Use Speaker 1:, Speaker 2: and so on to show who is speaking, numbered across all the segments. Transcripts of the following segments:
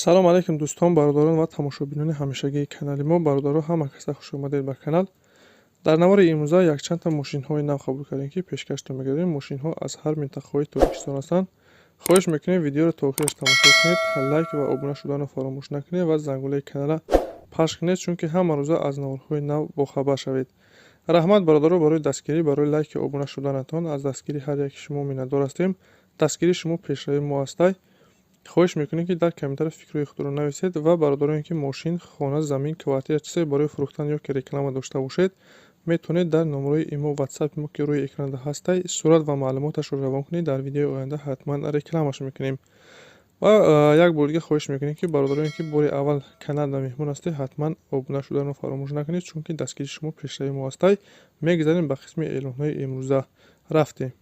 Speaker 1: Салом алейкум, дӯстон, бародарон ва тамошобинони ҳамешагии канали мо. Бародаро, ҳама каса хуш омадед ба канал. Дар навори имрӯза якчандта мошинҳои нав қабул кардем, ки пешкаштон мегардем. Мошинҳо аз ҳар минтақаҳои Тоҷикистон ҳастанд. Хоҳиш мекунем, видеоро то охираш тамошо кунед, лайк ва обуна шуданро фаромӯш накунед ва зангулаи каналра пахш кунед, чунки ҳама рӯза аз наворҳои нав бохабар шавед. Раҳмат, бародаро, барои дастгирӣ, барои лайки обуна шуданатон. Аз дастгирии ҳар яки шумо миннатдор ҳастем. Дастгирии шумо пешравии мо ҳастай. Хоҳиш мекунем, ки дар комментария фикрҳои худро нависед ва бародароне, ки мошин, хона, замин, квартира, чизе барои фурӯхтан ё ки реклама дошта бошед, метавонед дар номерои имо, ватсапи мо, ки рӯи экранда ҳастай, сурат ва маълумоташро равон кунед. Дар видеои оянда ҳатман рекламаш мекунем. Ва як бори дига хоҳиш мекунем, ки бародароне, ки бори аввал каналда меҳмон ҳастед, ҳатман обуна шуданро фаромӯш накунед, чунки дастгирии шумо пешравии мо ҳастай. Мегузарем ба қисми эълонҳои имрӯза. Рафтем.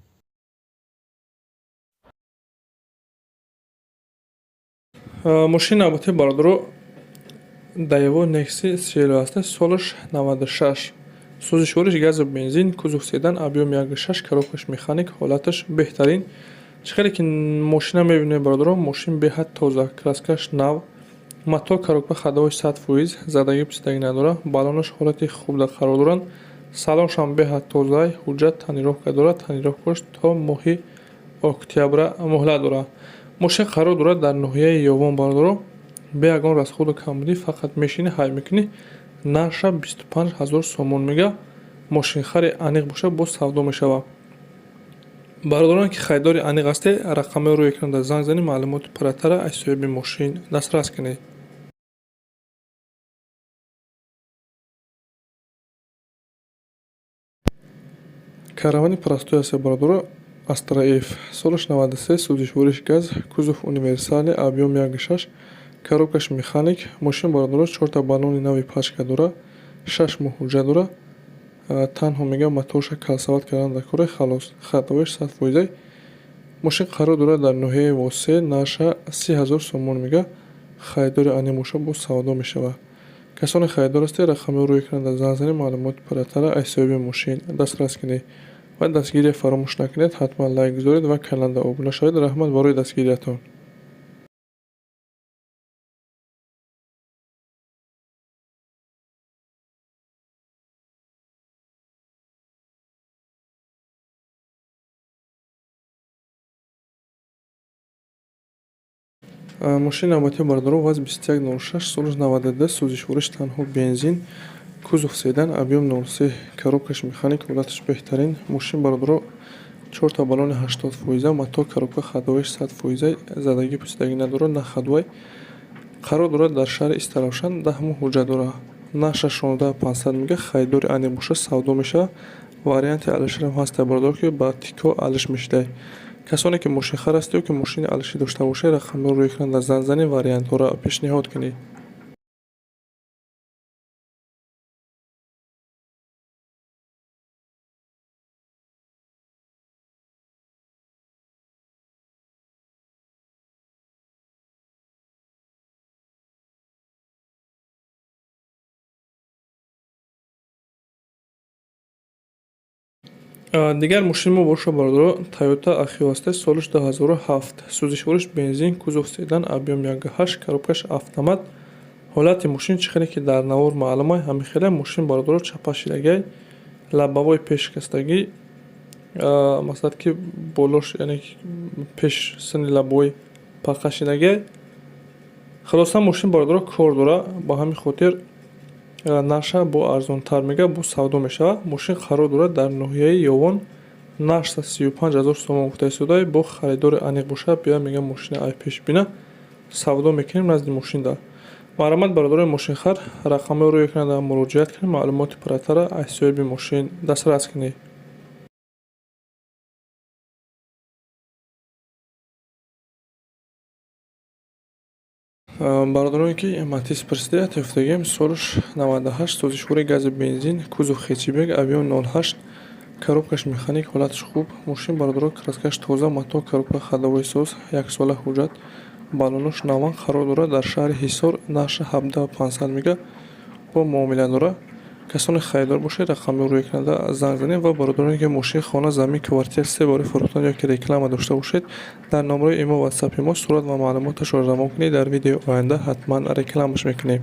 Speaker 1: Мошини навбатии, бародаро, Daewoo Nexia Cielo аст. Солаш 96, сӯзишвориш газу бензин, кузов седан, объём 1,6, коробкаш механик, ҳолаташ беҳтарин. Чӣ хеле ки мошина мебинед, бародаро, мошин беҳад тоза, краскаш нав, мотор, коробка ходовой 100%, задагӣ писидагӣ надорад, баллонаш ҳолати хубда қарор доранд, салоншам беҳад тоза. Ҳуҷҷат тонировка дорад, тонировкаш то моҳи октябра муҳлат дорад. Мошин қарор дорад дар ноҳияи Ёвон. Бародаро, бе ягон расходу камбудӣ, фақат мешинӣ, ҳай мекунӣ. Нархша 25 000 сомон мега. Мошинхари аниқ бошад, боз савдо мешавад. Бародарон, ки харидори аниқ ҳастед, рақамҳои рӯи экранда занг занед, маълумоти пурратара аз соҳиби мошин дастрас кунед. Каравани простой аст, бародаро, Астра F, солаш 93, сӯзишвориш газ, кузов универсальный, объём 1,6, коробкаш механик. Мошин, бародаро, чорта баллони нави пачка дора, 6 моҳ ҳуҷҷат дора. Танҳо мегӯям, моторша калсават кардан дар кора, халос. Ходовояш 100%. Мошин қарор дорад дар ноҳияи Восе. Нархша 30 000 сомон мега. Харидори аниқ бошад, боз савдо мешавад. Касоне харидор ҳастед, рақамҳои рӯи экранда занг занед, маълумоти пурратара аз соҳиби мошин дастрас кунед ва дастгирия фаромӯш накунед, ҳатман лайк гузоред ва каналда обуна шавед. Раҳмат барои дастгириятон. Мошини навбатии, бародаро, ВАЗ 2106, соли 92, сӯзишвориш танҳо бензин, кузов седан, объём 03, коробкаш механик, ҳолаташ беҳтарин. Мошин, бародаро, чорта баллони 80%, мотор, коробка ходовояш 100%, задагӣ пусидагӣ надорад, на ходовой. Қарор дорад дар шаҳри Истаравшан, 10 моҳ ҳуҷҷат дорад. Нархша 16 500 мега. Харидори аниқ бошад, савдо мешавад. Варианти алишерам ҳаста, бародаро, ки ба тико алиш мешидай. Касоне ки мошинхар ҳастед ё ки мошини алишӣ дошта бошед, рақамҳоро рӯи экранда занг занед, вариантҳоро пешниҳод кунед. Дигар мошини мо боша, бародаро, Тойота Ахио аст. Солиш 2007, сӯзишвориш бензин, кузов седан, объём 1,8, коробкаш автомат. Ҳолати мошин чӣ хеле ки дар навор маълум ай, ҳамин хеле. Мошин, бародаро, чапа шидагиай, лобовой пешшикастагӣ, масалан, ки болош, яъне пеш сини лобовой пақа шидагиай. Хулоса, мошин, бародаро, кор дора. Ба ҳамин хотир нархша бо арзонтар мега, боз савдо мешавад. Мошин қарор дорад дар ноҳияи Ёвон. Нархша 35 000 сомон гуфта истода. Бо харидори аниқ бошад, бия, мегӯям, мошина ай пеш бина, савдо мекунем назди мошинда. Марҳамат, бародарои мошинхар, рақамҳои рӯи экранда муроҷиат кунед, маълумоти пурратара аз соҳиби мошин дастрас кунед. Бародароне ки Матиз пурсидаед, ёфтагием. Солаш 98, сӯзишвори гази бензин, кузов хэтчбек, объём 08, коробкаш механик, ҳолаташ хуб. Мошин, бародаро, краскаш тоза, мотор, коробка ходовой соз, яксола ҳуҷҷат, баллонош наван. Қарор дорад дар шаҳри Ҳисор. Нархша 17 500 мега, бо муомила дорад. Касоне харидор бошед, рақами рӯи экранда занг занед ва бародароне ки мошин, хона, замин, квартира се барои фурӯхтан ё ки реклама дошта бошед, дар номерои имо, ватсапи мо сурат ва маълумоташро равон кунед, дар видеои оянда ҳатман рекламаш мекунем.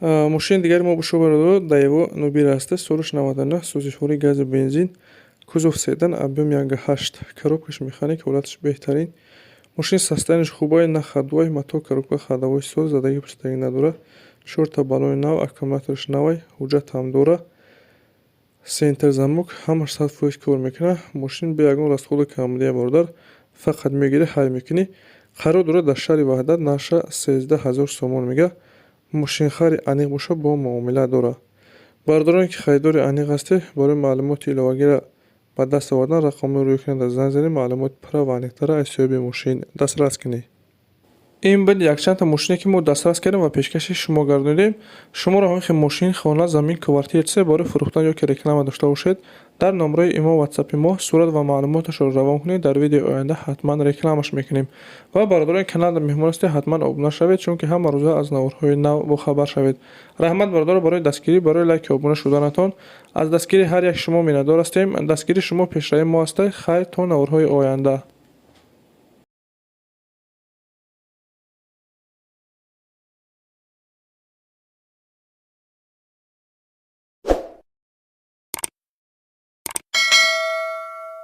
Speaker 1: Мошини дигари мо бошо бародаро Daewoo Nubira аст. Солаш 99, сӯзишвории газу бензин, кузов седан, объем 1,8, коробкаш механик, ҳолаташ беҳтарин. Мошин состоянияш хубай, на ходовой, мотор, коробка ходовой соз, задагӣ пустагӣ надорад. Чорта баллони нав, аккумулятораш навай, ҳуҷҷат ҳам дорад. Центр замок, ҳамаш 100% кор мекунад. Мошин бе ягон расходу камбудия, бародар, фақат мегирӣ, ҳай мекунӣ. Қарор дорад дар шаҳри Ваҳдат, нарша 13 000 сомон мега. Мошинхари аниқ бошад, бо муомила дорад. Бародароне ки харидори аниқ ҳастед, барои маълумоти иловагиро ба даст овардан рақамҳои рӯи экранда занг занед, маълумоти пурра ва аниқтарро аз соҳиби мошин дастрас кунед. Ин буд якчандта мошине ки мо дастрас кардем ва пешкаши шумо гардонидем. Шуморо ҳамин хел мошин, хона, замин, квартира чизе барои фурӯхтан ё ки реклама дошта бошед, дар номерои имо, ватсапи мо сурат ва маълумоташро равон кунед, дар видеои оянда ҳатман рекламаш мекунем. Ва бародарони каналда меҳмон ҳастед, ҳатман обуна шавед, чунки ҳама рӯза аз наворҳои нав бохабар шавед. Раҳмат, бародаро, барои дастгирӣ, барои лайки обуна шуданатон. Аз дастгирии ҳар як шумо миннатдор ҳастем. Дастгирии шумо пешравии мо аст. Хайр, то наворҳои оянда.